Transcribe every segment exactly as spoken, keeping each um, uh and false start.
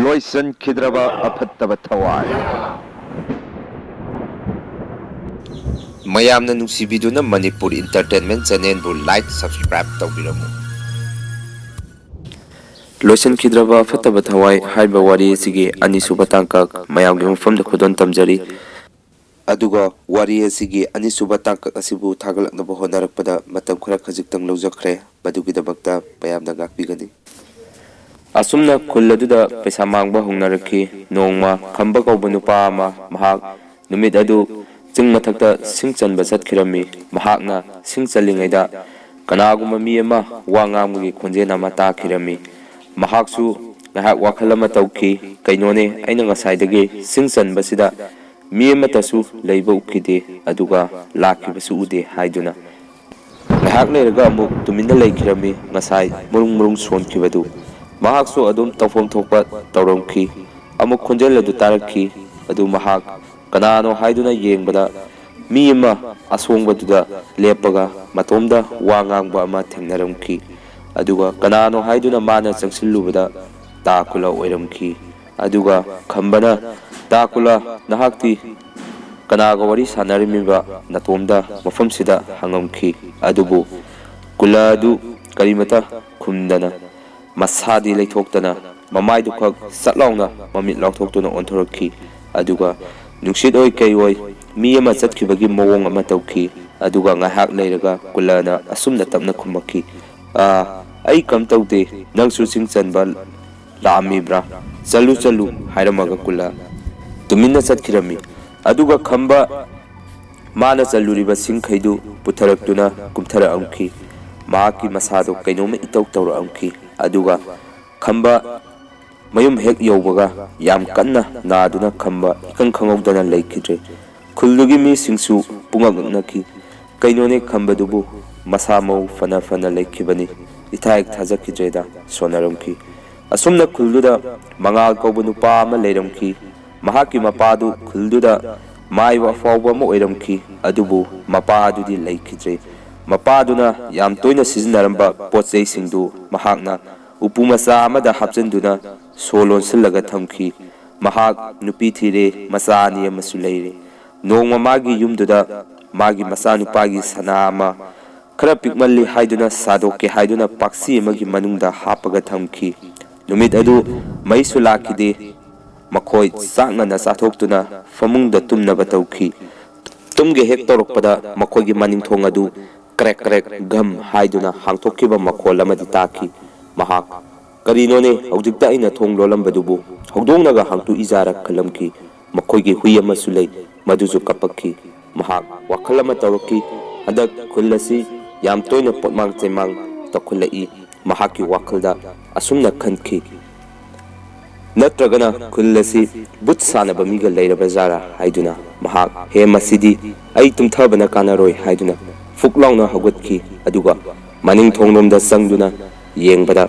ꯂꯣꯏꯁꯤꯟꯈꯤꯗ꯭ꯔꯕ ꯑꯐꯠꯇꯕ ꯊꯋꯥꯏ꯫ ꯃꯌꯥꯝꯅ ꯅꯨꯡꯁꯤꯕꯤꯗꯨꯅ Manipur Entertainment Channelꯕꯨ like, subscribe ꯇꯧꯕꯤꯔꯝꯃꯨ꯫ ꯂꯣꯏꯁꯤꯟꯈꯤꯗ꯭ꯔꯕ ꯑꯐꯠꯇꯕ ꯊꯋꯥꯏ ꯍꯥꯏꯕ ꯋꯥꯔꯤ ꯑꯁꯤꯒꯤ ꯑꯅꯤꯁꯨꯕ ꯇꯥꯡꯀꯛ ꯃꯌꯥꯝꯒꯤ ꯃꯐꯝꯗ ꯈꯨꯗꯣꯜ ꯇꯝꯖꯔꯤ꯫ ꯑꯗꯨꯒ ꯋꯥꯔꯤ ꯑꯁꯤꯒꯤ ꯑꯅꯤꯁꯨꯕ ꯇꯥꯡꯀꯛ ꯑꯁꯤꯕꯨ ꯊꯥꯒꯠꯂꯛꯅꯕ ꯍꯣꯠꯅꯔꯛꯄꯗ ꯃꯇꯝ ꯈꯔ ꯈꯖꯤꯛꯇꯪ ꯂꯧꯖꯈ꯭ꯔꯦ꯫ ꯃꯗꯨꯒꯤꯗꯃꯛꯇ ꯃꯌꯥꯝꯅ ꯉꯥꯛꯄꯤꯒꯅꯤ꯫ ꯑꯁꯨꯝꯅ ꯈꯨꯜ ꯑꯗꯨꯗ ꯄꯩꯁꯥ ꯃꯥꯡꯕ ꯍꯧꯅꯔꯛꯈꯤ꯫ ꯅꯣꯡꯃ ꯈꯝꯕ ꯀꯧꯕ ꯅꯨꯄꯥ ꯑꯃ, ꯃꯍꯥꯛ ꯅꯨꯃꯤꯠ ꯑꯗꯨ ꯆꯤꯡ ꯃꯊꯛꯇ ꯁꯤꯡ ꯆꯟꯕ ꯆꯠꯈꯤꯔꯝꯃꯤ꯫ ꯃꯍꯥꯛꯅ ꯁꯤꯡ ꯆꯜꯂꯤꯉꯩꯗ ꯀꯅꯥꯒꯨꯝꯕ ꯃꯤ ꯑꯃ ꯋꯥ ꯉꯥꯡꯕꯒꯤ ꯈꯣꯟꯖꯦꯜ ꯑꯃ ꯇꯥꯈꯤꯔꯝꯃꯤ꯫ ꯃꯍꯥꯛꯁꯨ ꯉꯥꯏꯍꯥꯛ ꯋꯥꯈꯜ ꯑꯃ ꯇꯧꯈꯤ꯫ "ꯀꯩꯅꯣꯅꯦ, ꯑꯩꯅ ꯉꯁꯥꯏꯗꯒꯤ ꯁꯤꯡ ꯆꯟꯕꯁꯤꯗ ꯃꯤ ꯑꯃꯠꯇꯁꯨ ꯂꯩꯕ ꯎꯈꯤꯗꯦ, ꯑꯗꯨꯒ ꯂꯥꯛꯈꯤꯕꯁꯨ ꯎꯗꯦ" ꯍꯥꯏꯗꯨꯅ꯫ ꯉꯥꯏꯍꯥꯛ ꯂꯩꯔꯒ ꯑꯃꯨꯛ ꯇꯨꯃꯤꯟꯅ ꯂꯩꯈꯤꯔꯝꯃꯤ꯫ ꯉꯁꯥꯏ ꯃꯔꯨꯡ ꯃꯔꯨꯡ ꯁꯣꯟꯈꯤꯕꯗꯨ ꯃꯍꯥꯛꯁꯨ ꯑꯗꯨꯝ ꯇꯧꯐꯝ ꯊꯣꯛꯄ ꯇꯧꯔꯝꯈꯤ꯫ ꯑꯃꯨꯛ ꯈꯣꯟꯖꯦꯜ ꯑꯗꯨ ꯇꯥꯔꯛꯈꯤ꯫ ꯑꯗꯨ ꯃꯍꯥꯛ ꯀꯅꯥꯅꯣ ꯍꯥꯏꯗꯨꯅ ꯌꯦꯡꯕꯗ, ꯃꯤ ꯑꯃ ꯑꯁꯣꯡꯕꯗꯨꯗ ꯂꯦꯞꯄꯒ ꯃꯇꯣꯝꯗ ꯋꯥ ꯉꯥꯡꯕ ꯑꯃ ꯊꯦꯡꯅꯔꯝꯈꯤ꯫ ꯑꯗꯨꯒ ꯀꯅꯥꯅꯣ ꯍꯥꯏꯗꯨꯅ ꯃꯥꯅ ꯆꯪꯁꯤꯜꯂꯨꯕꯗ, ꯇꯥ ꯀꯨꯂꯥ ꯑꯣꯏꯔꯝꯈꯤ꯫ ꯑꯗꯨꯒ ꯈꯝꯕꯅ, "ꯇꯥ ꯀꯨꯂꯥ, ꯅꯍꯥꯛꯇꯤ ꯀꯅꯥꯒ ꯋꯥꯔꯤ ꯁꯥꯟꯅꯔꯝꯃꯤꯕ ꯅꯇꯣꯝꯗ?" ꯃꯐꯝꯁꯤꯗ ꯍꯪꯉꯝꯈꯤ꯫ ꯑꯗꯨꯕꯨ ꯀꯨꯂꯥ ꯑꯗꯨ ꯀꯔꯤꯃꯇ ꯈꯨꯝꯗꯅ, ꯃꯁꯥꯗꯤ ꯂꯩꯊꯣꯛꯇꯅ, ꯃꯃꯥꯏꯗꯨ ꯈꯛ ꯁꯠ ꯂꯥꯎꯅ ꯃꯃꯤꯠ ꯂꯥꯎꯊꯣꯛꯇꯨꯅ ꯑꯣꯟꯊꯣꯔꯛꯈꯤ꯫ ꯑꯗꯨꯒ ꯅꯨꯡꯁꯤꯠ ꯑꯣꯏ ꯀꯩ ꯑꯣꯏ ꯃꯤ ꯑꯃ ꯆꯠꯈꯤꯕꯒꯤ ꯃꯑꯣꯡ ꯑꯃ ꯇꯧꯈꯤ꯫ ꯑꯗꯨꯒ ꯉꯥꯏꯍꯥꯛ ꯂꯩꯔꯒ ꯀꯨꯂꯥꯅ ꯑꯁꯨꯝꯅ ꯇꯞꯅ ꯈꯨꯝꯃꯛꯈꯤ, "ꯑꯥ, ꯑꯩ ꯀꯝ ꯇꯧꯗꯦ, ꯅꯪꯁꯨ ꯁꯤꯡ ꯆꯟꯕ ꯂꯥꯛꯑꯝꯃꯤꯕ꯭ꯔꯥ? ꯆꯠꯂꯨ, ꯆꯠꯂꯨ" ꯍꯥꯏꯔꯝꯃꯒ ꯀꯨꯂꯥ ꯇꯨꯃꯤꯟꯅ ꯆꯠꯈꯤꯔꯝꯃꯤ꯫ ꯑꯗꯨꯒ ꯈꯝꯕ ꯃꯥꯅ ꯆꯜꯂꯨꯔꯤꯕ ꯁꯤꯡꯈꯩꯗꯨ ꯄꯨꯊꯔꯛꯇꯨꯅ ꯀꯨꯝꯊꯔꯛꯑꯝꯈꯤ꯫ ꯃꯍꯥꯛꯀꯤ ꯃꯁꯥꯗꯣ ꯀꯩꯅꯣꯝꯃ ꯏꯇꯧ ꯇꯧꯔꯛꯑꯝꯈꯤ꯫ ꯑꯗꯨꯒ ꯈꯝꯕ ꯃꯌꯨꯝ ꯍꯦꯛ ꯌꯧꯕꯒ ꯌꯥꯝ ꯀꯟꯅ ꯅꯥꯗꯨꯅ ꯈꯝꯕ ꯏꯈꯪ ꯈꯪꯍꯧꯗꯅ ꯂꯩꯈꯤꯗ꯭ꯔꯦ꯫ ꯈꯨꯜꯗꯨꯒꯤ ꯃꯤꯁꯤꯡꯁꯨ ꯄꯨꯡꯉꯛ ꯉꯛꯅꯈꯤ꯫ "ꯀꯩꯅꯣꯅꯦ, ꯈꯝꯕꯗꯨꯕꯨ ꯃꯁꯥ ꯃꯎ ꯐꯅ ꯐꯅ ꯂꯩꯈꯤꯕꯅꯤ, ꯏꯊꯥ ꯍꯦꯛ ꯊꯥꯖꯈꯤꯗ꯭ꯔꯦꯗ" ꯁꯣꯟꯅꯔꯝꯈꯤ꯫ ꯑꯁꯨꯝꯅ ꯈꯨꯜꯗꯨꯗ ꯃꯉꯥꯜ ꯀꯧꯕ ꯅꯨꯄꯥ ꯑꯃ ꯂꯩꯔꯝꯈꯤ꯫ ꯃꯍꯥꯛꯀꯤ ꯃꯄꯥꯗꯨ ꯈꯨꯜꯗꯨꯗ ꯃꯥꯏꯕ ꯑꯐꯥꯎꯕ ꯑꯃ ꯑꯣꯏꯔꯝꯈꯤ꯫ ꯑꯗꯨꯕꯨ ꯃꯄꯥ ꯑꯗꯨꯗꯤ ꯂꯩꯈꯤꯗ꯭ꯔꯦ꯫ ꯃꯄꯥꯗꯨꯅ ꯌꯥꯝ ꯇꯣꯏꯅ ꯁꯤꯖꯤꯟꯅꯔꯝꯕ ꯄꯣꯠ ꯆꯩꯁꯤꯡꯗꯨ ꯃꯍꯥꯛꯅ ꯎꯄꯨ ꯃꯆꯥ ꯑꯃꯗ ꯍꯥꯞꯆꯤꯟꯗꯨꯅ ꯁꯣ ꯂꯣꯟꯁꯤꯜꯂꯒ ꯊꯝꯈꯤ꯫ ꯃꯍꯥꯛ ꯅꯨꯄꯤ ꯊꯤꯔꯦ, ꯃꯆꯥ ꯑꯅꯤ ꯑꯃꯁꯨ ꯂꯩꯔꯦ꯫ ꯅꯣꯡꯃ ꯃꯥꯒꯤ ꯌꯨꯝꯗꯨꯗ ꯃꯥꯒꯤ ꯃꯆꯥꯅꯨꯄꯥꯒꯤ ꯁꯅꯥ ꯑꯃ ꯈꯔ ꯄꯤꯛꯃꯜꯂꯤ ꯍꯥꯏꯗꯨꯅ ꯁꯥꯗꯣꯛꯀꯦ ꯍꯥꯏꯗꯨꯅ ꯄꯥꯛꯁꯤ ꯑꯃꯒꯤ ꯃꯅꯨꯡꯗ ꯍꯥꯞꯄꯒ ꯊꯝꯈꯤ꯫ ꯅꯨꯃꯤꯠ ꯑꯗꯨ ꯃꯩꯁꯨ ꯂꯥꯛꯈꯤꯗꯦ꯫ ꯃꯈꯣꯏ ꯆꯥꯛ ꯉꯟꯅ ꯆꯥꯊꯣꯛꯇꯨꯅ ꯐꯃꯨꯡꯗ ꯇꯨꯝꯅꯕ ꯇꯧꯈꯤ꯫ ꯇꯨꯝꯒꯦ ꯍꯦꯛ ꯇꯧꯔꯛꯄꯗ ꯃꯈꯣꯏꯒꯤ ꯃꯅꯤꯡꯊꯣꯡ ꯑꯗꯨ ꯀ꯭ꯔꯦꯛ ꯀ꯭ꯔꯦꯛ ꯘꯝ ꯍꯥꯏꯗꯨꯅ ꯍꯥꯡꯇꯣꯛꯈꯤꯕ ꯃꯈꯣꯜ ꯑꯃꯗꯤ ꯇꯥꯈꯤ꯫ ꯃꯍꯥꯛ, "ꯀꯔꯤꯅꯣꯅꯦ, ꯍꯧꯖꯤꯛꯇ ꯑꯩꯅ ꯊꯣꯡ ꯂꯣꯜꯂꯝꯕꯗꯨꯕꯨ ꯍꯧꯗꯣꯡꯅꯒ ꯍꯥꯡꯇꯣꯛꯏꯖꯥꯔ?" ꯈꯜꯂꯝꯈꯤ꯫ ꯃꯈꯣꯏꯒꯤ ꯍꯨꯏ ꯑꯃꯁꯨ ꯂꯩ, ꯃꯗꯨꯁꯨ ꯀꯞꯄꯛꯈꯤ꯫ ꯃꯍꯥꯛ ꯋꯥꯈꯜ ꯑꯃ ꯇꯧꯔꯛꯈꯤ꯫ ꯍꯟꯗꯛ ꯈꯨꯜ ꯑꯁꯤ ꯌꯥꯝ ꯇꯣꯏꯅ ꯄꯣꯠꯃꯥꯡ ꯆꯩꯃꯥꯡ ꯇꯧꯈꯠꯂꯛꯏ꯫ ꯃꯍꯥꯛꯀꯤ ꯋꯥꯈꯜꯗ ꯑꯁꯨꯝꯅ ꯈꯟꯈꯤ, "ꯅꯠꯇ꯭ꯔꯒꯅ ꯈꯨꯜ ꯑꯁꯤ ꯕꯨꯠ ꯁꯥꯟꯅꯕ ꯃꯤꯒ ꯂꯩꯔꯕ ꯖꯥꯔꯥ?" ꯍꯥꯏꯗꯨꯅ ꯃꯍꯥꯛ, "ꯍꯦ, ꯃꯁꯤꯗꯤ ꯑꯩ ꯇꯨꯝꯊꯕꯅ ꯀꯥꯟꯅꯔꯣꯏ" ꯍꯥꯏꯗꯨꯅ ꯐꯨꯛ ꯂꯥꯎꯅ ꯍꯧꯒꯠꯈꯤ꯫ ꯑꯗꯨꯒ ꯃꯅꯤꯡ ꯊꯣꯡꯂꯣꯝꯗ ꯆꯪꯗꯨꯅ ꯌꯦꯡꯕꯗ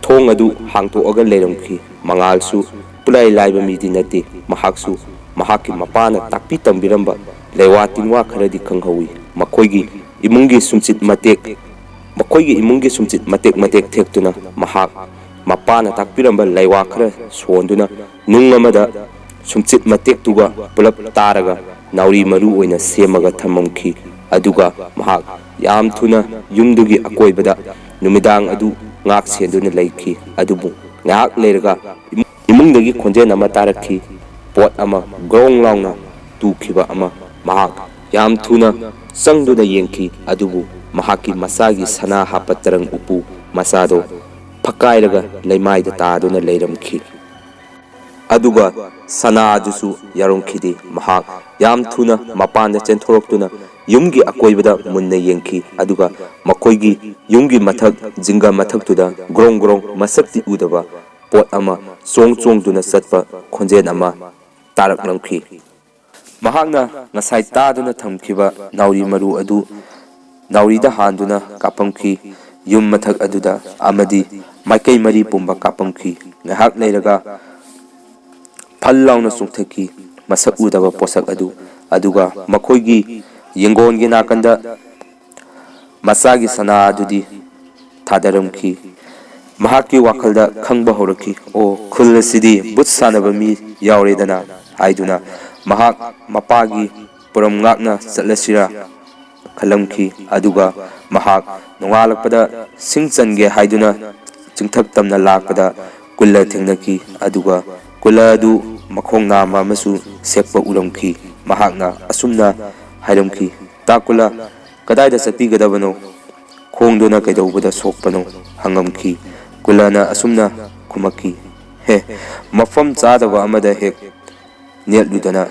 ꯊꯣꯡ ꯑꯗꯨ ꯍꯥꯡꯇꯣꯛꯑꯒ ꯂꯩꯔꯝꯈꯤ꯫ ꯃꯉꯥꯜꯁꯨ ꯄꯨꯂꯥꯏ ꯂꯥꯏꯕ ꯃꯤꯗꯤ ꯅꯠꯇꯦ꯫ ꯃꯍꯥꯛꯁꯨ ꯃꯍꯥꯛꯀꯤ ꯃꯄꯥꯅ ꯇꯥꯛꯄꯤ ꯇꯝꯕꯤꯔꯝꯕ ꯂꯩꯋꯥ ꯇꯤꯟꯋꯥ ꯈꯔꯗꯤ ꯈꯪꯍꯧꯏ꯫ ꯃꯈꯣꯏꯒꯤ ꯏꯃꯨꯡꯒꯤ ꯁꯨꯝꯆꯤꯠ ꯃꯇꯦꯛ ꯃꯈꯣꯏꯒꯤ ꯏꯃꯨꯡꯒꯤ ꯁꯨꯝꯆꯤꯠ ꯃꯇꯦꯛ ꯃꯇꯦꯛ ꯊꯦꯛꯇꯨꯅ ꯃꯍꯥꯛ ꯃꯄꯥꯅ ꯇꯥꯛꯄꯤꯔꯝꯕ ꯂꯩꯋꯥ ꯈꯔ ꯁꯣꯟꯗꯨꯅ ꯅꯨꯡ ꯑꯃꯗ ꯁꯨꯝꯆꯤꯠ ꯃꯇꯦꯛꯇꯨꯒ ꯄꯨꯂꯞ ꯇꯥꯔꯒ ꯅꯥꯎꯔꯤ ꯃꯔꯨ ꯑꯣꯏꯅ ꯁꯦꯝꯃꯒ ꯊꯝꯃꯝꯈꯤ꯫ ꯑꯗꯨꯒ ꯃꯍꯥꯛ ꯌꯥꯝ ꯊꯨꯅ ꯌꯨꯝꯗꯨꯒꯤ ꯑꯀꯣꯏꯕꯗ ꯅꯨꯃꯤꯗꯥꯡ ꯑꯗꯨ ꯉꯥꯛ ꯁꯦꯟꯗꯨꯅ ꯂꯩꯈꯤ꯫ ꯑꯗꯨꯕꯨ ꯉꯥꯏꯍꯥꯛ ꯂꯩꯔꯒ ꯏꯃꯨꯡꯗꯒꯤ ꯈꯣꯟꯖꯦꯜ ꯑꯃ ꯇꯥꯔꯛꯈꯤ꯫ ꯄꯣꯠ ꯑꯃ ꯒ꯭ꯔꯣꯡ ꯂꯥꯎꯅ ꯇꯨꯈꯤꯕ ꯑꯃ꯫ ꯃꯍꯥꯛ ꯌꯥꯝ ꯊꯨꯅ ꯆꯪꯗꯨꯅ ꯌꯦꯡꯈꯤ, ꯑꯗꯨꯕꯨ ꯃꯍꯥꯛꯀꯤ ꯃꯆꯥꯒꯤ ꯁꯅꯥ ꯍꯥꯞꯄ ꯇꯔꯪ ꯎꯄꯨ ꯃꯆꯥꯗꯣ ꯐꯛꯀꯥꯏꯔꯒ ꯂꯩꯃꯥꯏꯗ ꯇꯥꯗꯨꯅ ꯂꯩꯔꯝꯈꯤ꯫ ꯑꯗꯨꯒ ꯁꯅꯥ ꯑꯗꯨꯁꯨ ꯌꯥꯔꯝꯈꯤꯗꯦ꯫ ꯃꯍꯥꯛ ꯌꯥꯝ ꯊꯨꯅ ꯃꯄꯥꯟꯗ ꯆꯦꯟꯊꯣꯔꯛꯇꯨꯅ ꯌꯨꯝꯒꯤ ꯑꯀꯣꯏꯕꯗ ꯃꯨꯟꯅ ꯌꯦꯡꯈꯤ, ꯑꯗꯨꯒ ꯃꯈꯣꯏꯒꯤ ꯌꯨꯝꯒꯤ ꯃꯊꯛ, ꯖꯤꯡꯒ ꯃꯊꯛꯇꯨꯗ ꯒ꯭ꯔꯣꯡ ꯒ꯭ꯔꯣꯡ ꯃꯁꯛꯇꯤ ꯎꯗꯕ ꯄꯣꯠ ꯑꯃ ꯆꯣꯡ ꯆꯣꯡꯗꯨꯅ ꯆꯠꯄ ꯈꯣꯟꯖꯦꯜ ꯑꯃ ꯇꯥꯔꯛꯂꯝꯈꯤ꯫ ꯃꯍꯥꯛꯅ ꯉꯁꯥꯏ ꯇꯥꯗꯨꯅ ꯊꯝꯈꯤꯕ ꯅꯥꯎꯔꯤ ꯃꯔꯨ ꯑꯗꯨ ꯅꯥꯎꯔꯤꯗ ꯍꯥꯟꯗꯨꯅ ꯀꯥꯞꯄꯝꯈꯤ꯫ ꯌꯨꯝ ꯃꯊꯛ ꯑꯗꯨꯗ ꯑꯃꯗꯤ ꯃꯥꯏꯀꯩ ꯃꯔꯤ ꯄꯨꯝꯕ ꯀꯥꯞꯄꯝꯈꯤ꯫ ꯉꯥꯏꯍꯥꯛ ꯂꯩꯔꯒ ꯐꯜ ꯂꯥꯎꯅ ꯆꯣꯡꯊꯈꯤ ꯃꯁꯛ ꯎꯗꯕ ꯄꯣꯠꯁꯛ ꯑꯗꯨ꯫ ꯑꯗꯨꯒ ꯃꯈꯣꯏꯒꯤ ꯌꯦꯡꯒꯣꯟꯒꯤ ꯅꯥꯀꯟꯗ ꯃꯆꯥꯒꯤ ꯁꯅꯥ ꯑꯗꯨꯗꯤ ꯊꯥꯗꯔꯝꯈꯤ꯫ ꯃꯍꯥꯛꯀꯤ ꯋꯥꯈꯜꯗ ꯈꯪꯕ ꯍꯧꯔꯛꯈꯤ, "ꯑꯣ, ꯈꯨꯜ ꯑꯁꯤꯗꯤ ꯚꯨꯠ ꯁꯥꯟꯅꯕ ꯃꯤ ꯌꯥꯎꯔꯦꯗꯅ" ꯍꯥꯏꯗꯨꯅ ꯃꯍꯥꯛ ꯃꯄꯥꯒꯤ ꯄꯨꯔꯝ ꯉꯥꯛꯅ ꯆꯠꯂꯁꯤꯔꯥ ꯈꯜꯂꯝꯈꯤ꯫ ꯑꯗꯨꯒ ꯃꯍꯥꯛ ꯅꯣꯡꯉꯥꯜꯂꯛꯄꯗ ꯁꯤꯡ ꯆꯟꯒꯦ ꯍꯥꯏꯗꯨꯅ ꯆꯤꯡꯊꯛ ꯇꯝꯅ ꯂꯥꯛꯄꯗ ꯀꯨꯂ ꯊꯦꯡꯅꯈꯤ꯫ ꯑꯗꯨꯒ ꯀꯨꯂ ꯑꯗꯨ ꯃꯈꯣꯡ ꯅꯥꯝꯃ ꯑꯃꯁꯨ ꯁꯦꯛꯄ ꯎꯔꯝꯈꯤ꯫ ꯃꯍꯥꯛꯅ ꯑꯁꯨꯝꯅ ꯍꯥꯏꯔꯝꯈꯤ, "ꯇꯥ ꯀꯨꯂ, ꯀꯗꯥꯏꯗ ꯆꯠꯄꯤꯒꯗꯕꯅꯣ? ꯈꯣꯡꯗꯨꯅ ꯀꯩꯗꯧꯕꯗ ꯁꯣꯛꯄꯅꯣ?" ꯍꯪꯉꯝꯈꯤ꯫ ꯀꯨꯂꯅ ꯑꯁꯨꯝꯅ ꯈꯨꯝꯃꯛꯈꯤ, "ꯍꯦ, ꯃꯐꯝ ꯆꯥꯗꯕ ꯑꯃꯗ ꯍꯦꯛ ꯅꯦꯠꯂꯨꯗꯅ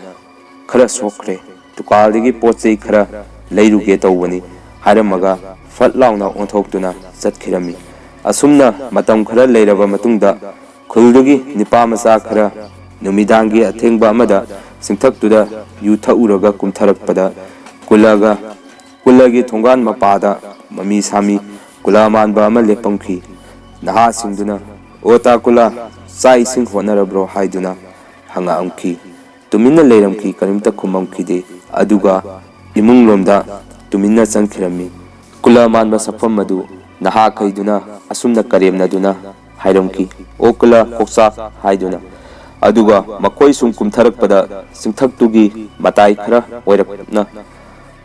ꯈꯔ ꯁꯣꯛꯈ꯭ꯔꯦ꯫ ꯗꯨꯀꯥꯟꯗꯒꯤ ꯄꯣꯠ ꯆꯩ ꯈꯔ ꯂꯩꯔꯨꯒꯦ ꯇꯧꯕꯅꯤ" ꯍꯥꯏꯔꯝꯃꯒ ꯐꯠ ꯂꯥꯎꯅ ꯑꯣꯟꯊꯣꯛꯇꯨꯅ ꯆꯠꯈꯤꯔꯝꯃꯤ꯫ ꯑꯁꯨꯝꯅ ꯃꯇꯝ ꯈꯔ ꯂꯩꯔꯕ ꯃꯇꯨꯡꯗ ꯈꯨꯜꯗꯨꯒꯤ ꯅꯤꯄꯥ ꯃꯆꯥ ꯈꯔ ꯅꯨꯃꯤꯗꯥꯡꯒꯤ ꯑꯊꯦꯡꯕ ꯑꯃꯗ ꯆꯤꯡꯊꯛꯇꯨꯗ ꯌꯨ ꯊꯛꯎꯔꯒ ꯀꯨꯝꯊꯔꯛꯄꯗ ꯀꯨꯂꯒ, ꯀꯨꯂꯒꯤ ꯊꯣꯡꯒꯥꯟ ꯃꯄꯥꯗ ꯃꯃꯤ ꯁꯥꯃꯤ ꯀꯨꯂ ꯃꯥꯟꯕ ꯑꯃ ꯂꯦꯞꯄꯝꯈꯤ꯫ ꯅꯍꯥꯁꯤꯡꯗꯨꯅ, "ꯑꯣ ꯇꯥ ꯀꯨꯂ, ꯆꯥꯛ ꯏꯁꯤꯡ ꯍꯣꯠꯅꯔꯕ꯭ꯔꯣ?" ꯍꯥꯏꯗꯨꯅ ꯍꯪꯉꯛꯑꯝꯈꯤ꯫ ꯇꯨꯃꯤꯟꯅ ꯂꯩꯔꯝꯈꯤ, ꯀꯔꯤꯝꯇ ꯈꯨꯝꯃꯝꯈꯤꯗꯦ꯫ ꯑꯗꯨꯒ ꯏꯃꯨꯡꯂꯣꯝꯗ ꯇꯨꯃꯤꯟꯅ ꯆꯪꯈꯤꯔꯝꯃꯤ꯫ ꯀꯨꯂ ꯃꯥꯟꯕ ꯁꯛꯐꯝ ꯑꯗꯨ ꯅꯍꯥꯈꯩꯗꯨꯅ ꯑꯁꯨꯝꯅ ꯀꯔꯦꯝꯅꯗꯨꯅ ꯍꯥꯏꯔꯝꯈꯤ, "ꯑꯣ ꯀꯨꯂ ꯀꯣꯛꯆꯥꯛ" ꯍꯥꯏꯗꯨꯅ꯫ ꯑꯗꯨꯒ ꯃꯈꯣꯏ ꯁꯨꯝ ꯀꯨꯝꯊꯔꯛꯄꯗ ꯆꯤꯡꯊꯛꯇꯨꯒꯤ ꯃꯇꯥꯏ ꯈꯔ ꯑꯣꯏꯔꯞꯅ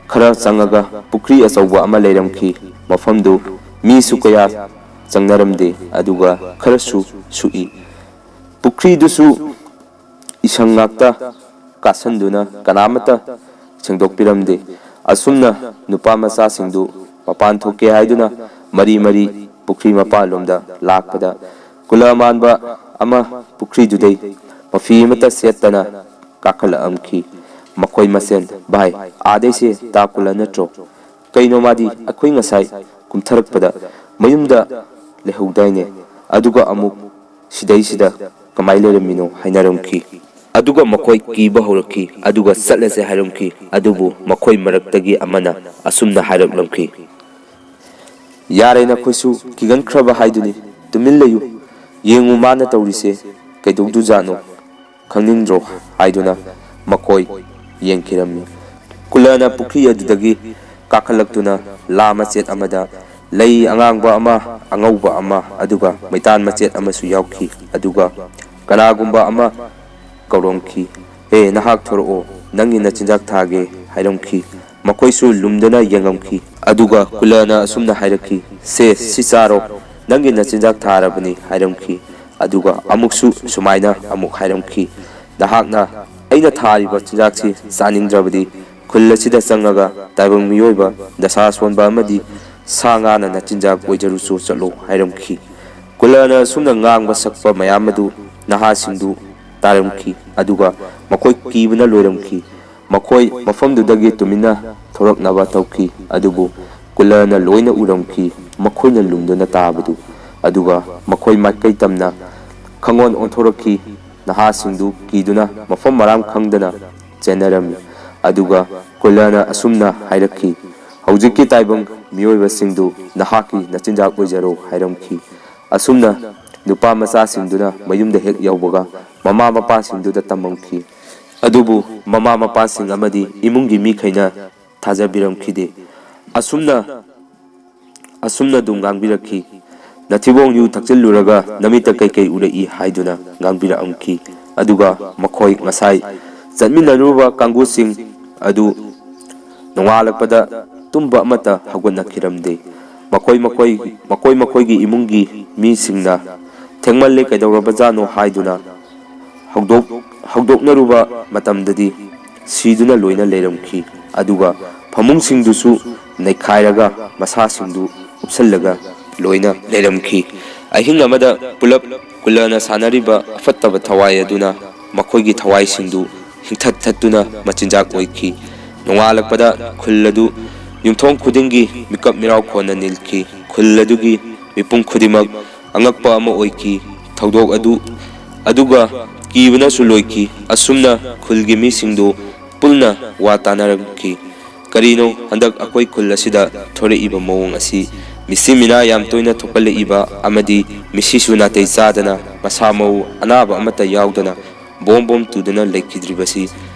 ꯈꯔ ꯆꯪꯉꯒ ꯄꯨꯈ꯭ꯔꯤ ꯑꯆꯧꯕ ꯑꯃ ꯂꯩꯔꯝꯈꯤ꯫ ꯃꯐꯝꯗꯨ ꯃꯤꯁꯨ ꯀꯌꯥ ꯆꯪꯅꯔꯝꯗꯦ, ꯑꯗꯨꯒ ꯈꯔꯁꯨ ꯁꯨꯛꯏ꯫ ꯄꯨꯈ꯭ꯔꯤꯗꯨꯁꯨ ꯏꯁꯪ ꯉꯥꯛꯇ ꯀꯥꯁꯟꯗꯨꯅ ꯀꯅꯥꯃꯠꯇ ꯁꯦꯡꯗꯣꯛꯄꯤꯔꯝꯗꯦ꯫ ꯑꯁꯨꯝꯅ ꯅꯨꯄꯥ ꯃꯆꯥꯁꯤꯡꯗꯨ ꯃꯄꯥꯟ ꯊꯣꯛꯀꯦ ꯍꯥꯏꯗꯨꯅ ꯃꯔꯤ ꯃꯔꯤ ꯄꯨꯈ꯭ꯔꯤ ꯃꯄꯥꯟꯂꯣꯝꯗ ꯂꯥꯛꯄꯗ, ꯀꯨꯂ ꯃꯥꯟꯕ ꯑꯃ ꯄꯨꯈ꯭ꯔꯤꯗꯨꯗꯩ ꯃꯐꯤ ꯑꯃꯠꯇ ꯁꯦꯠꯇꯅ ꯀꯥꯈꯠꯂꯛꯑꯝꯈꯤ꯫ ꯃꯈꯣꯏ ꯃꯁꯦꯟ, "ꯚꯥꯏ, ꯑꯥꯗꯩꯁꯦ ꯇꯥ ꯀꯨꯂ ꯅꯠꯇ꯭ꯔꯣ? ꯀꯩꯅꯣ ꯃꯥꯗꯤ ꯑꯩꯈꯣꯏ ꯉꯁꯥꯏ ꯀꯨꯝꯊꯔꯛꯄꯗ ꯃꯌꯨꯝꯗ ꯂꯩꯍꯧꯗꯥꯏꯅꯦ? ꯑꯗꯨꯒ ꯑꯃꯨꯛ ꯁꯤꯗꯩꯁꯤꯗ ꯀꯃꯥꯏ ꯂꯩꯔꯝꯃꯤꯅꯣ?" ꯍꯥꯏꯅꯔꯝꯈꯤ꯫ ꯑꯗꯨꯒ ꯃꯈꯣꯏ ꯀꯤꯕ ꯍꯧꯔꯛꯈꯤ, ꯑꯗꯨꯒ ꯆꯠꯂꯁꯦ ꯍꯥꯏꯔꯝꯈꯤ꯫ ꯑꯗꯨꯕꯨ ꯃꯈꯣꯏ ꯃꯔꯛꯇꯒꯤ ꯑꯃꯅ ꯑꯁꯨꯝꯅ ꯍꯥꯏꯔꯛꯂꯝꯈꯤ, "ꯌꯥꯔꯦ, ꯅꯈꯣꯏꯁꯨ ꯀꯤꯒꯟꯈ꯭ꯔꯕ ꯍꯥꯏꯗꯨꯅꯤ꯫ ꯇꯨꯃꯤꯟ ꯂꯩꯌꯨ, ꯌꯦꯡꯉꯨ ꯃꯥꯅ ꯇꯧꯔꯤꯁꯦ ꯀꯩꯗꯧꯗꯨꯖꯥꯠꯅꯣ ꯈꯪꯅꯤꯡꯗ꯭ꯔꯣ?" ꯍꯥꯏꯗꯨꯅ ꯃꯈꯣꯏ ꯌꯦꯡꯈꯤꯔꯝꯃꯤ꯫ ꯀꯨꯂꯅ ꯄꯨꯈ꯭ꯔꯤ ꯑꯗꯨꯗꯒꯤ ꯀꯥꯈꯠꯂꯛꯇꯨꯅ ꯂꯥ ꯃꯆꯦꯠ ꯑꯃꯗ ꯂꯩ ꯑꯉꯥꯡꯕ ꯑꯃ, ꯑꯉꯧꯕ ꯑꯃ, ꯑꯗꯨꯒ ꯃꯩꯇꯥꯟ ꯃꯆꯦꯠ ꯑꯃꯁꯨ ꯌꯥꯎꯈꯤ꯫ ꯑꯗꯨꯒ ꯀꯅꯥꯒꯨꯝꯕ ꯑꯃ ꯀꯧꯔꯝꯈꯤ, "ꯍꯦ, ꯅꯍꯥꯛ ꯊꯣꯔꯛꯑꯣ, ꯅꯪꯒꯤ ꯅꯆꯤꯟꯖꯥꯛ ꯊꯥꯒꯦ" ꯍꯥꯏꯔꯝꯈꯤ꯫ ꯃꯈꯣꯏꯁꯨ ꯂꯨꯝꯗꯨꯅ ꯌꯦꯡꯉꯝꯈꯤ꯫ ꯑꯗꯨꯒ ꯀꯨꯂꯅ ꯑꯁꯨꯝꯅ ꯍꯥꯏꯔꯛꯈꯤ, "ꯁꯦ, ꯁꯤ ꯆꯥꯔꯣ, ꯅꯪꯒꯤ ꯅꯆꯤꯟꯖꯥꯛ ꯊꯥꯔꯕꯅꯤ" ꯍꯥꯏꯔꯝꯈꯤ꯫ ꯑꯗꯨꯒ ꯑꯃꯨꯛꯁꯨ ꯁꯨꯃꯥꯏꯅ ꯑꯃꯨꯛ ꯍꯥꯏꯔꯝꯈꯤ, "ꯅꯍꯥꯛꯅ ꯑꯩꯅ ꯊꯥꯔꯤꯕ ꯆꯤꯟꯖꯥꯛꯁꯤ ꯆꯥꯅꯤꯡꯗ꯭ꯔꯕꯗꯤ ꯈꯨꯜ ꯑꯁꯤꯗ ꯆꯪꯉꯒ ꯇꯥꯏꯕꯪ ꯃꯤꯑꯣꯏꯕ, ꯗꯁꯥ ꯁꯣꯟꯕ ꯑꯃꯗꯤ ꯁꯥ ꯉꯥꯅ ꯅꯆꯤꯟꯖꯥꯛ ꯑꯣꯏꯖꯔꯨꯆꯣ ꯆꯠꯂꯣ" ꯍꯥꯏꯔꯝꯈꯤ꯫ ꯀꯨꯂꯅ ꯑꯁꯨꯝꯅ ꯉꯥꯡꯕ ꯁꯛꯄ ꯃꯌꯥꯝ ꯑꯗꯨ ꯅꯍꯥꯁꯤꯡꯗꯨ ꯇꯥꯔꯝꯈꯤ, ꯑꯗꯨꯒ ꯃꯈꯣꯏ ꯀꯤꯕꯅ ꯂꯣꯏꯔꯝꯈꯤ꯫ ꯃꯈꯣꯏ ꯃꯐꯝꯗꯨꯗꯒꯤ ꯇꯨꯃꯤꯟꯅ ꯊꯣꯔꯛꯅꯕ ꯇꯧꯈꯤ, ꯑꯗꯨꯕꯨ ꯀꯨꯂꯅ ꯂꯣꯏꯅ ꯎꯔꯝꯈꯤ, ꯃꯈꯣꯏꯅ ꯂꯨꯝꯗꯨꯅ ꯇꯥꯕꯗꯨ꯫ ꯑꯗꯨꯒ ꯃꯈꯣꯏ ꯃꯥꯏꯀꯩ ꯇꯝꯅ ꯈꯪꯑꯣꯟ ꯑꯣꯟꯊꯣꯔꯛꯈꯤ꯫ ꯅꯍꯥꯁꯤꯡꯗꯨ ꯀꯤꯗꯨꯅ ꯃꯐꯝ ꯃꯔꯥꯡ ꯈꯪꯗꯅ ꯆꯦꯟꯅꯔꯝꯃꯤ꯫ ꯑꯗꯨꯒ ꯀꯨꯂꯅ ꯑꯁꯨꯝꯅ ꯍꯥꯏꯔꯛꯈꯤ, "ꯍꯧꯖꯤꯛꯀꯤ ꯇꯥꯏꯕꯪ ꯃꯤꯑꯣꯏꯕꯁꯤꯡꯗꯨ ꯅꯍꯥꯛꯀꯤ ꯅꯆꯤꯟꯖꯥꯛ ꯑꯣꯏꯖꯔꯣ" ꯍꯥꯏꯔꯝꯈꯤ꯫ ꯑꯁꯨꯝꯅ ꯅꯨꯄꯥ ꯃꯆꯥꯁꯤꯡꯗꯨꯅ ꯃꯌꯨꯝꯗ ꯍꯦꯛ ꯌꯧꯕꯒ ꯃꯃꯥ ꯃꯄꯥꯁꯤꯡꯗꯨꯗ ꯇꯝꯃꯝꯈꯤ꯫ ꯑꯗꯨꯕꯨ ꯃꯃꯥ ꯃꯄꯥꯁꯤꯡ ꯑꯃꯗꯤ ꯏꯃꯨꯡꯒꯤ ꯃꯤꯈꯩꯅ ꯊꯥꯖꯕꯤꯔꯝꯈꯤꯗꯦ꯫ ꯑꯁꯨꯝꯅ, ꯑꯁꯨꯝꯅ ꯑꯗꯨꯝ ꯉꯥꯡꯕꯤꯔꯛꯈꯤ, "ꯅꯊꯤꯕꯣꯡ ꯌꯨ ꯊꯛꯆꯤꯜꯂꯨꯔꯒ ꯅꯃꯤꯠꯇ ꯀꯩꯀꯩ ꯎꯔꯛꯏ?" ꯍꯥꯏꯗꯨꯅ ꯉꯥꯡꯕꯤꯔꯛꯑꯝꯈꯤ꯫ ꯑꯗꯨꯒ ꯃꯈꯣꯏ ꯉꯁꯥꯏ ꯆꯠꯃꯤꯟꯅꯔꯨꯕ ꯀꯥꯡꯕꯨꯁꯤꯡ ꯑꯗꯨ ꯅꯣꯡꯉꯥꯜꯂꯛꯄꯗ ꯇꯨꯝꯕ ꯑꯃꯠꯇ ꯍꯧꯒꯠꯅꯈꯤꯔꯝꯗꯦ꯫ ꯃꯈꯣꯏ, ꯃꯈꯣꯏ, ꯃꯈꯣꯏ ꯃꯈꯣꯏꯒꯤ ꯏꯃꯨꯡꯒꯤ ꯃꯤꯁꯤꯡꯅ "ꯊꯦꯡꯃꯜꯂꯦ, ꯀꯩꯗꯧꯔꯕꯖꯥꯠꯅꯣ?" ꯍꯥꯏꯗꯨꯅ ꯍꯧꯗꯣꯛ-, ꯍꯧꯗꯣꯛꯅꯔꯨꯕ ꯃꯇꯝꯗꯗꯤ ꯁꯤꯗꯨꯅ ꯂꯣꯏꯅ ꯂꯩꯔꯝꯈꯤ꯫ ꯑꯗꯨꯒ ꯐꯃꯨꯡꯁꯤꯡꯗꯨꯁꯨ ꯅꯩꯈꯥꯏꯔꯒ ꯃꯁꯥꯁꯤꯡꯗꯨ ꯎꯞꯁꯜꯂꯒ ꯂꯣꯏꯅ ꯂꯩꯔꯝꯈꯤ꯫ ꯑꯍꯤꯡ ꯑꯃꯗ ꯄꯨꯂꯞ ꯀꯨꯂꯅ ꯁꯥꯟꯅꯔꯤꯕ ꯑꯐꯠꯇꯕ ꯊꯋꯥꯏ ꯑꯗꯨꯅ ꯃꯈꯣꯏꯒꯤ ꯊꯋꯥꯏꯁꯤꯡꯗꯨ ꯍꯤꯡꯊꯠ ꯊꯠꯇꯨꯅ ꯃꯆꯤꯟꯖꯥꯛ ꯑꯣꯏꯈꯤ꯫ ꯅꯣꯡꯉꯥꯜꯂꯛꯄꯗ ꯈꯨꯜ ꯑꯗꯨ ꯌꯨꯝꯊꯣꯡ ꯈꯨꯗꯤꯡꯒꯤ ꯃꯤꯀꯞ ꯃꯤꯔꯥꯎ ꯈꯣꯟꯅ ꯅꯤꯜꯈꯤ꯫ ꯈꯨꯜ ꯑꯗꯨꯒꯤ ꯃꯤꯄꯨꯝ ꯈꯨꯗꯤꯡꯃꯛ ꯑꯉꯛꯄ ꯑꯃ ꯑꯣꯏꯈꯤ꯫ ꯊꯧꯗꯣꯛ ꯑꯗꯨ, ꯑꯗꯨꯒ ꯀꯤꯕꯅꯁꯨ ꯂꯣꯏꯈꯤ꯫ ꯑꯁꯨꯝꯅ ꯈꯨꯜꯒꯤ ꯃꯤꯁꯤꯡꯗꯨ ꯄꯨꯟꯅ ꯋꯥ ꯇꯥꯅꯔꯝꯈꯤ꯫ "ꯀꯔꯤꯅꯣ ꯍꯟꯗꯛ ꯑꯩꯈꯣꯏ ꯈꯨꯜ ꯑꯁꯤꯗ ꯊꯣꯔꯛꯏꯕ ꯃꯑꯣꯡ ꯑꯁꯤ? ꯃꯤꯁꯤ ꯃꯤꯅꯥ ꯌꯥꯝ ꯇꯣꯏꯅ ꯊꯣꯛꯀꯜꯂꯛꯏꯕ ꯑꯃꯗꯤ ꯃꯤꯁꯤꯁꯨ ꯅꯥꯇꯩ ꯆꯥꯗꯅ ꯃꯁꯥ ꯃꯎ ꯑꯅꯥꯕ ꯑꯃꯠꯇ ꯌꯥꯎꯗꯅ ꯕꯣꯝ ꯕꯣꯝ ꯇꯨꯗꯨꯅ ꯂꯩꯈꯤꯗ꯭ꯔꯤꯕꯁꯤ?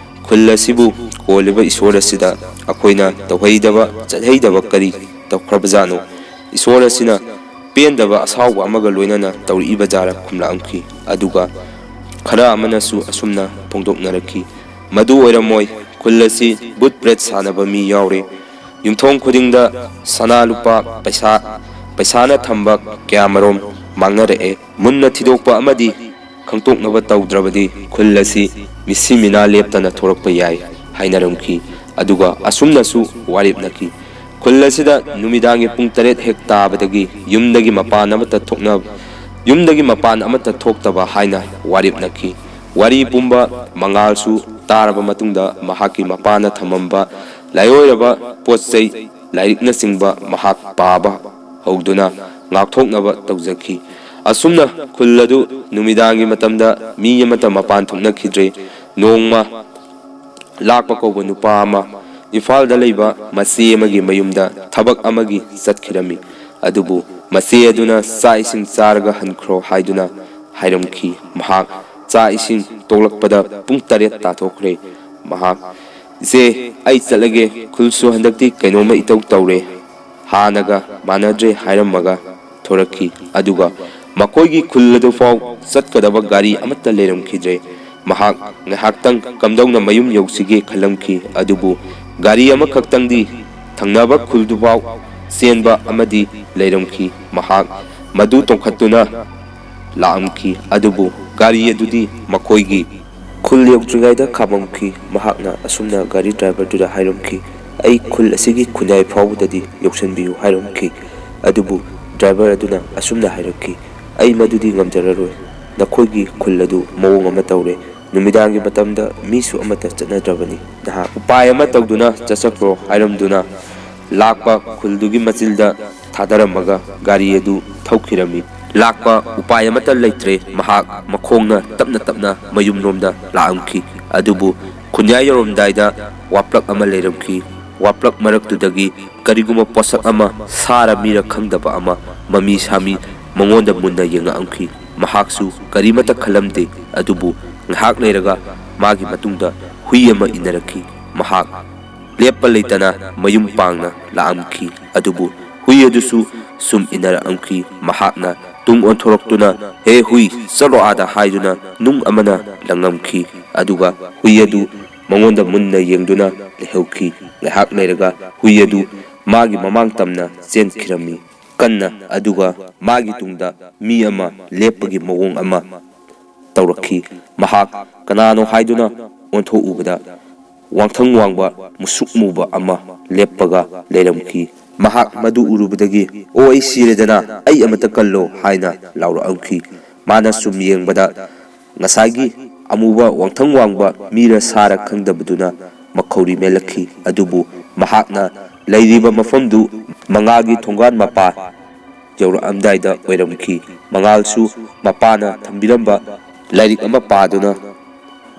ꯈꯨꯜ ꯑꯁꯤꯕꯨ ꯀꯣꯜꯂꯤꯕ ꯏꯁꯣꯔ ꯑꯁꯤꯗ ꯑꯩꯈꯣꯏꯅ ꯇꯧꯍꯩꯗꯕ ꯆꯠꯍꯩꯗꯕ ꯀꯔꯤ ꯇꯧꯈ꯭ꯔꯕꯖꯥꯠꯅꯣ?" ꯏꯁꯣꯔ ꯑꯁꯤꯅ ꯄꯦꯟꯗꯕ ꯑꯁꯥꯎꯕ ꯑꯃꯒ ꯂꯣꯏꯅꯅ ꯇꯧꯔꯛꯏꯕ ꯖꯥꯔ ꯈꯨꯝꯂꯛꯂꯝꯈꯤ꯫ ꯑꯗꯨꯒ ꯈꯔ ꯑꯃꯅꯁꯨ ꯑꯁꯨꯝꯅ ꯐꯣꯡꯗꯣꯛꯅꯔꯛꯈꯤ, "ꯃꯗꯨ ꯑꯣꯏꯔꯝꯃꯣꯏ, ꯈꯨꯜ ꯑꯁꯤ ꯕꯨꯠ ꯄ꯭ꯔꯦꯠ ꯁꯥꯟꯅꯕ ꯃꯤ ꯌꯥꯎꯔꯦ꯫ ꯌꯨꯝꯊꯣꯡ ꯈꯨꯗꯤꯡꯗ ꯁꯅꯥ ꯂꯨꯄꯥ, ꯄꯩꯁꯥ, ꯄꯩꯁꯥꯅ ꯊꯝꯕ ꯀꯌꯥꯃꯔꯣꯝ ꯃꯥꯡꯅꯔꯛꯑꯦ꯫ ꯃꯨꯟꯅ ꯊꯤꯗꯣꯛꯄ ꯑꯃꯗꯤ ꯈꯪꯗꯣꯛꯅꯕ ꯇꯧꯗ꯭ꯔꯕꯗꯤ ꯈꯨꯜ ꯑꯁꯤ ꯃꯤꯁꯤ ꯃꯤꯅꯥ ꯂꯦꯞꯇꯅ ꯊꯣꯔꯛꯄ ꯌꯥꯏ" ꯍꯥꯏꯅꯔꯝꯈꯤ꯫ ꯑꯗꯨꯒ ꯑꯁꯨꯝꯅꯁꯨ ꯋꯥꯔꯦꯞꯅꯈꯤ, "ꯈꯨꯜ ꯑꯁꯤꯗ ꯅꯨꯃꯤꯗꯥꯡꯒꯤ ꯄꯨꯡ ꯇꯔꯦꯠ ꯍꯦꯛ ꯇꯥꯕꯗꯒꯤ ꯌꯨꯝꯗꯒꯤ ꯃꯄꯥꯟ ꯑꯃꯠꯇ ꯊꯣꯛꯅ-, ꯌꯨꯝꯗꯒꯤ ꯃꯄꯥꯟ ꯑꯃꯠꯇ ꯊꯣꯛꯇꯕ" ꯍꯥꯏꯅ ꯋꯥꯔꯦꯞꯅꯈꯤ꯫ ꯋꯥꯔꯤ ꯄꯨꯝꯕ ꯃꯉꯥꯜꯁꯨ ꯇꯥꯔꯕ ꯃꯇꯨꯡꯗ ꯃꯍꯥꯛꯀꯤ ꯃꯄꯥꯅ ꯊꯝꯃꯝꯕ ꯂꯥꯏꯑꯣꯏꯔꯕ ꯄꯣꯠ ꯆꯩ, ꯂꯥꯏꯔꯤꯛꯅꯆꯤꯡꯕ ꯃꯍꯥꯛ ꯄꯥꯕ ꯍꯧꯗꯨꯅ ꯉꯥꯛꯊꯣꯛꯅꯕ ꯇꯧꯖꯈꯤ꯫ ꯑꯁꯨꯝꯅ ꯈꯨꯜ ꯑꯗꯨ ꯅꯨꯃꯤꯗꯥꯡꯒꯤ ꯃꯇꯝꯗ ꯃꯤ ꯑꯃꯠꯇ ꯃꯄꯥꯟ ꯊꯣꯛꯅꯈꯤꯗ꯭ꯔꯦ꯫ ꯅꯣꯡꯃ ꯂꯥꯛꯄ ꯀꯧꯕ ꯅꯨꯄꯥ ꯑꯃ ꯏꯝꯐꯥꯜꯗ ꯂꯩꯕ ꯃꯆꯦ ꯑꯃꯒꯤ ꯃꯌꯨꯝꯗ ꯊꯕꯛ ꯑꯃꯒꯤ ꯆꯠꯈꯤꯔꯝꯃꯤ꯫ ꯑꯗꯨꯕꯨ ꯃꯆꯦ ꯑꯗꯨꯅ ꯆꯥꯛ ꯏꯁꯤꯡ ꯆꯥꯔꯒ ꯍꯟꯈ꯭ꯔꯣ ꯍꯥꯏꯗꯨꯅ ꯍꯥꯏꯔꯝꯈꯤ꯫ ꯃꯍꯥꯛ ꯆꯥꯛ ꯏꯁꯤꯡ ꯇꯣꯛꯂꯛꯄꯗ ꯄꯨꯡ ꯇꯔꯦꯠ ꯇꯥꯊꯣꯛꯈ꯭ꯔꯦ꯫ ꯃꯍꯥꯛ, "ꯏꯆꯦ, ꯑꯩ ꯆꯠꯂꯒꯦ, ꯈꯨꯜꯁꯨ ꯍꯟꯗꯛꯇꯤ ꯀꯩꯅꯣꯝꯃ ꯏꯇꯧ ꯇꯧꯔꯦ, ꯍꯥꯟꯅꯒ ꯃꯥꯟꯅꯗ꯭ꯔꯦ" ꯍꯥꯏꯔꯝꯃꯒ ꯊꯣꯔꯛꯈꯤ꯫ ꯑꯗꯨꯒ ꯃꯈꯣꯏꯒꯤ ꯈꯨꯜ ꯑꯗꯨꯐꯥꯎ ꯆꯠꯀꯗꯕ ꯒꯥꯔꯤ ꯑꯃꯠꯇ ꯂꯩꯔꯝꯈꯤꯗ꯭ꯔꯦ꯫ ꯃꯍꯥꯛ ꯉꯥꯏꯍꯥꯛꯇꯪ ꯀꯝꯗꯧꯅ ꯃꯌꯨꯝ ꯌꯧꯁꯤꯒꯦ ꯈꯜꯂꯝꯈꯤ꯫ ꯑꯗꯨꯕꯨ ꯒꯥꯔꯤ ꯑꯃꯈꯛꯇꯪꯗꯤ ꯊꯪꯅꯕ ꯈꯨꯜꯗꯨꯐꯥꯎ ꯆꯦꯟꯕ ꯑꯃꯗꯤ ꯂꯩꯔꯝꯈꯤ꯫ ꯃꯍꯥꯛ ꯃꯗꯨ ꯇꯣꯡꯈꯠꯇꯨꯅ ꯂꯥꯛꯂꯝꯈꯤ꯫ ꯑꯗꯨꯕꯨ ꯒꯥꯔꯤ ꯑꯗꯨꯗꯤ ꯃꯈꯣꯏꯒꯤ ꯈꯨꯜ ꯌꯧꯗ꯭ꯔꯤꯉꯩꯗ ꯈꯥꯝꯂꯝꯈꯤ꯫ ꯃꯍꯥꯛꯅ ꯑꯁꯨꯝꯅ ꯒꯥꯔꯤ ꯗ꯭ꯔꯥꯏꯚꯔꯗꯨꯗ ꯍꯥꯏꯔꯝꯈꯤ, "ꯑꯩ ꯈꯨꯜ ꯑꯁꯤꯒꯤ ꯈꯨꯟꯌꯥꯏ ꯐꯥꯎꯕꯗꯗꯤ ꯌꯧꯁꯤꯟꯕꯤꯌꯨ" ꯍꯥꯏꯔꯝꯈꯤ꯫ ꯑꯗꯨꯕꯨ ꯗ꯭ꯔꯥꯏꯚꯔ ꯑꯗꯨꯅ ꯑꯁꯨꯝꯅ ꯍꯥꯏꯔꯛꯈꯤ, "ꯑꯩ ꯃꯗꯨꯗꯤ ꯉꯝꯖꯔꯔꯣꯏ꯫ ꯅꯈꯣꯏꯒꯤ ꯈꯨꯜ ꯑꯗꯨ ꯃꯑꯣꯡ ꯑꯃ ꯇꯧꯔꯦ꯫ ꯅꯨꯃꯤꯗꯥꯡꯒꯤ ꯃꯇꯝꯗ ꯃꯤꯁꯨ ꯑꯃꯠꯇ ꯆꯠꯅꯗ꯭ꯔꯕꯅꯤ꯫ ꯅꯍꯥꯛ ꯎꯄꯥꯏ ꯑꯃ ꯇꯧꯗꯨꯅ ꯆꯠꯆꯈ꯭ꯔꯣ" ꯍꯥꯏꯔꯝꯗꯨꯅ ꯂꯥꯛꯄ ꯈꯨꯜꯗꯨꯒꯤ ꯃꯆꯤꯜꯗ ꯊꯥꯗꯔꯝꯃꯒ ꯒꯥꯔꯤ ꯑꯗꯨ ꯊꯧꯈꯤꯔꯝꯃꯤ꯫ ꯂꯥꯛꯄ ꯎꯄꯥꯏ ꯑꯃꯠꯇ ꯂꯩꯇ꯭ꯔꯦ꯫ ꯃꯍꯥꯛ ꯃꯈꯣꯡꯅ ꯇꯞꯅ ꯇꯞꯅ ꯃꯌꯨꯝꯂꯣꯝꯗ ꯂꯥꯛꯂꯝꯈꯤ꯫ ꯑꯗꯨꯕꯨ ꯈꯨꯟꯌꯥꯏ ꯌꯧꯔꯝꯗꯥꯏꯗ ꯋꯥꯄ꯭ꯂꯛ ꯑꯃ ꯂꯩꯔꯝꯈꯤ꯫ ꯋꯥꯄ꯭ꯂꯛ ꯃꯔꯛꯇꯨꯗꯒꯤ ꯀꯔꯤꯒꯨꯝꯕ ꯄꯣꯠꯁꯛ ꯑꯃ, ꯁꯥꯔ ꯃꯤꯔ ꯈꯪꯗꯕ ꯑꯃ, ꯃꯃꯤ ꯁꯥꯃꯤ ꯃꯉꯣꯟꯗ ꯃꯨꯟꯅ ꯌꯦꯡꯉꯛꯂꯝꯈꯤ꯫ ꯃꯍꯥꯛꯁꯨ ꯀꯔꯤꯃꯠꯇ ꯈꯜꯂꯝꯗꯦ꯫ ꯑꯗꯨꯕꯨ ꯉꯥꯏꯍꯥꯛ ꯂꯩꯔꯒ ꯃꯥꯒꯤ ꯃꯇꯨꯡꯗ ꯍꯨꯏ ꯑꯃ ꯏꯟꯅꯔꯛꯈꯤ꯫ ꯃꯍꯥꯛ ꯂꯦꯞꯄ ꯂꯩꯇꯅ ꯃꯌꯨꯝ ꯄꯥꯡꯅ ꯂꯥꯛꯂꯝꯈꯤ꯫ ꯑꯗꯨꯕꯨ ꯍꯨꯏ ꯑꯗꯨꯁꯨ ꯁꯨꯝ ꯏꯟꯅꯔꯛꯂꯝꯈꯤ꯫ ꯃꯍꯥꯛꯅ ꯇꯨꯡ ꯑꯣꯟꯊꯣꯔꯛꯇꯨꯅ, "ꯍꯦ ꯍꯨꯏ, ꯆꯠꯂꯣ ꯑꯥꯗ" ꯍꯥꯏꯗꯨꯅ ꯅꯨꯡ ꯑꯃꯅ ꯂꯪꯂꯝꯈꯤ꯫ ꯑꯗꯨꯒ ꯍꯨꯏ ꯑꯗꯨ ꯃꯉꯣꯟꯗ ꯃꯨꯟꯅ ꯌꯦꯡꯗꯨꯅ ꯂꯩꯍꯧꯈꯤ꯫ ꯉꯥꯏꯍꯥꯛ ꯂꯩꯔꯒ ꯍꯨꯏ ꯑꯗꯨ ꯃꯥꯒꯤ ꯃꯃꯥꯡ ꯇꯝꯅ ꯆꯦꯟꯈꯤꯔꯝꯃꯤ꯫ ꯀꯟꯅ, ꯑꯗꯨꯒ ꯃꯥꯒꯤ ꯇꯨꯡꯗ ꯃꯤ ꯑꯃ ꯂꯦꯞꯄꯒꯤ ꯃꯑꯣꯡ ꯑꯃ ꯇꯧꯔꯛꯈꯤ꯫ ꯃꯍꯥꯛ ꯀꯅꯥꯅꯣ ꯍꯥꯏꯗꯨꯅ ꯑꯣꯟꯊꯣꯛꯎꯕꯗ, ꯋꯥꯡꯊꯪ ꯋꯥꯡꯕ, ꯃꯨꯁꯨꯛ ꯃꯨꯕ ꯑꯃ ꯂꯦꯞꯄꯒ ꯂꯩꯔꯝꯈꯤ꯫ ꯃꯍꯥꯛ ꯃꯗꯨ ꯎꯔꯨꯕꯗꯒꯤ, "ꯑꯣ, ꯑꯩ ꯁꯤꯔꯦꯗꯅ, ꯑꯩ ꯑꯃꯇ ꯀꯜꯂꯣ" ꯍꯥꯏꯅ ꯂꯥꯎꯔꯛꯂꯝꯈꯤ꯫ ꯃꯥꯅ ꯁꯨꯝ ꯌꯦꯡꯕꯗ, ꯉꯁꯥꯏꯒꯤ ꯑꯃꯨꯕ ꯋꯥꯡꯊꯪ ꯋꯥꯡꯕ ꯃꯤꯔ ꯁꯥꯔ ꯈꯪꯗꯕꯗꯨꯅ ꯃꯈꯧꯔꯤ ꯃꯦꯜꯂꯛꯈꯤ꯫ ꯑꯗꯨꯕꯨ ꯃꯍꯥꯛꯅ ꯂꯩꯔꯤꯕ ꯃꯐꯝꯗꯨ ꯃꯉꯥꯜꯒꯤ ꯊꯣꯡꯒꯥꯟ ꯃꯄꯥ ꯌꯧꯔꯛꯂꯝꯗꯥꯏꯗ ꯑꯣꯏꯔꯝꯈꯤ꯫ ꯃꯉꯥꯜꯁꯨ ꯃꯄꯥꯅ ꯊꯝꯕꯤꯔꯝꯕ ꯂꯥꯏꯔꯤꯛ ꯑꯃ ꯄꯥꯗꯨꯅ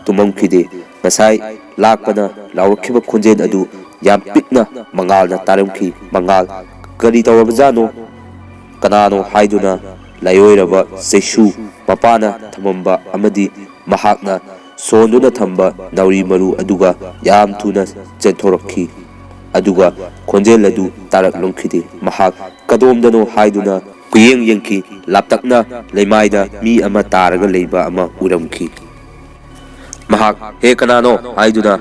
ꯇꯨꯝꯂꯝꯈꯤꯗꯦ꯫ ꯉꯁꯥꯏ ꯂꯥꯛꯄꯅ ꯂꯥꯎꯔꯛꯈꯤꯕ ꯈꯣꯟꯖꯦꯜ ꯑꯗꯨ ꯌꯥꯝ ꯄꯤꯛꯅ ꯃꯉꯥꯜꯅ ꯇꯥꯔꯝꯈꯤ꯫ "ꯃꯉꯥꯜ, ꯀꯔꯤ ꯇꯧꯔꯕꯖꯥꯠꯅꯣ? ꯀꯅꯥꯅꯣ?" ꯍꯥꯏꯗꯨꯅ ꯂꯥꯏꯑꯣꯏꯔꯕ ꯆꯩꯁꯨ, ꯃꯄꯥꯅ ꯊꯝꯃꯝꯕ ꯑꯃꯗꯤ ꯃꯍꯥꯛꯅ ꯁꯣꯟꯗꯨꯅ ꯊꯝꯕ ꯅꯥꯎꯔꯤ ꯃꯔꯨ ꯑꯗꯨꯒ ꯌꯥꯝ ꯊꯨꯅ ꯆꯦꯟꯊꯣꯔꯛꯈꯤ꯫ ꯑꯗꯨꯒ ꯈꯣꯟꯖꯦꯜ ꯑꯗꯨ ꯇꯥꯔꯛꯂꯝꯈꯤꯗꯦ꯫ ꯃꯍꯥꯛ ꯀꯗꯣꯝꯗꯅꯣ ꯍꯥꯏꯗꯨꯅ ꯀꯨꯌꯦꯡ ꯌꯦꯡꯈꯤ꯫ ꯂꯥꯞꯇꯛꯅ ꯂꯩꯃꯥꯏꯗ ꯃꯤ ꯑꯃ ꯇꯥꯔꯒ ꯂꯩꯕ ꯑꯃ ꯎꯔꯝꯈꯤ꯫ ꯃꯍꯥꯛ, "ꯍꯦ, ꯀꯅꯥꯅꯣ?" ꯍꯥꯏꯗꯨꯅ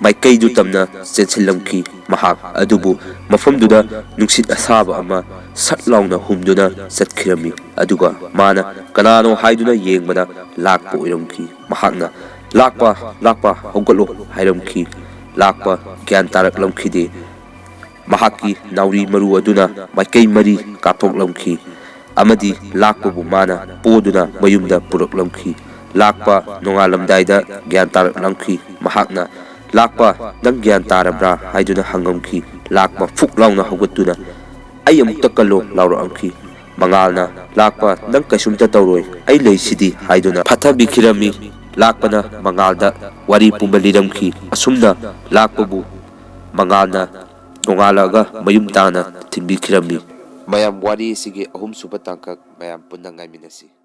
ꯃꯥꯏꯀꯩꯗꯨ ꯇꯝꯅ ꯆꯦꯟꯁꯤꯜꯂꯝꯈꯤ꯫ ꯃꯍꯥꯛ ꯑꯗꯨꯕꯨ ꯃꯐꯝꯗꯨꯗ ꯅꯨꯡꯁꯤꯠ ꯑꯁꯥꯕ ꯑꯃ ꯁꯠ ꯂꯥꯎꯅ ꯍꯨꯝꯗꯨꯅ ꯆꯠꯈꯤꯔꯝꯃꯤ꯫ ꯑꯗꯨꯒ ꯃꯥꯅ ꯀꯅꯥꯅꯣ ꯍꯥꯏꯗꯨꯅ ꯌꯦꯡꯕꯗ ꯂꯥꯛꯄ ꯑꯣꯏꯔꯝꯈꯤ꯫ ꯃꯍꯥꯛꯅ, "ꯂꯥꯛꯄ, ꯂꯥꯛꯄ, ꯍꯧꯒꯠꯂꯣ" ꯍꯥꯏꯔꯝꯈꯤ꯫ ꯂꯥꯛꯄ ꯒ꯭ꯌꯥꯟ ꯇꯥꯔꯛꯂꯝꯈꯤꯗꯦ꯫ ꯃꯍꯥꯛꯀꯤ ꯅꯥꯎꯔꯤ ꯃꯔꯨ ꯑꯗꯨꯅ ꯃꯥꯏꯀꯩ ꯃꯔꯤ ꯀꯥꯞꯊꯣꯛꯂꯝꯈꯤ ꯑꯃꯗꯤ ꯂꯥꯛꯄꯕꯨ ꯃꯥꯅ ꯄꯣꯗꯨꯅ ꯃꯌꯨꯝꯗ ꯄꯨꯔꯛꯂꯝꯈꯤ꯫ ꯂꯥꯛꯄ ꯅꯣꯡꯉꯥꯜꯂꯝꯗꯥꯏꯗ ꯒ꯭ꯌꯥꯟ ꯇꯥꯔꯛꯂꯝꯈꯤ꯫ ꯃꯍꯥꯛꯅ, "ꯂꯥꯛꯄ, ꯅꯪ ꯒ꯭ꯌꯥꯟ ꯇꯥꯔꯕ꯭ꯔꯥ?" ꯍꯥꯏꯗꯨꯅ ꯍꯪꯂꯝꯈꯤ꯫ ꯂꯥꯛꯄ ꯐꯨꯛ ꯂꯥꯎꯅ ꯍꯧꯒꯠꯇꯨꯅ, "ꯑꯩ ꯑꯃꯨꯛꯇ ꯀꯜꯂꯣ" ꯂꯥꯎꯔꯛꯂꯝꯈꯤ꯫ ꯃꯉꯥꯜꯅ, "ꯂꯥꯛꯄ, ꯅꯪ ꯀꯩꯁꯨꯝꯇ ꯇꯧꯔꯣꯏ, ꯑꯩ ꯂꯩꯁꯤꯗꯤ" ꯍꯥꯏꯗꯨꯅ ꯐꯥꯊꯕꯤꯈꯤꯔꯝꯃꯤ꯫ ꯂꯥꯛꯄꯅ ꯃꯉꯥꯜꯗ ꯋꯥꯔꯤ ꯄꯨꯝꯕ ꯂꯤꯔꯝꯈꯤ꯫ ꯑꯁꯨꯝꯅ ꯂꯥꯛꯄꯕꯨ ꯃꯉꯥꯜꯅ ꯅꯣꯡꯉꯥꯜꯂꯒ ꯃꯌꯨꯝ ꯇꯥꯅ ꯊꯤꯟꯕꯤꯈꯤꯔꯝꯃꯤ꯫ ꯃꯌꯥꯝ, ꯋꯥꯔꯤ ꯑꯁꯤꯒꯤ ꯑꯍꯨꯝꯁꯨꯕ ꯇꯥꯡꯀꯛ ꯃꯌꯥꯝ ꯄꯨꯟꯅ ꯉꯥꯏꯃꯤꯟꯅꯁꯤ꯫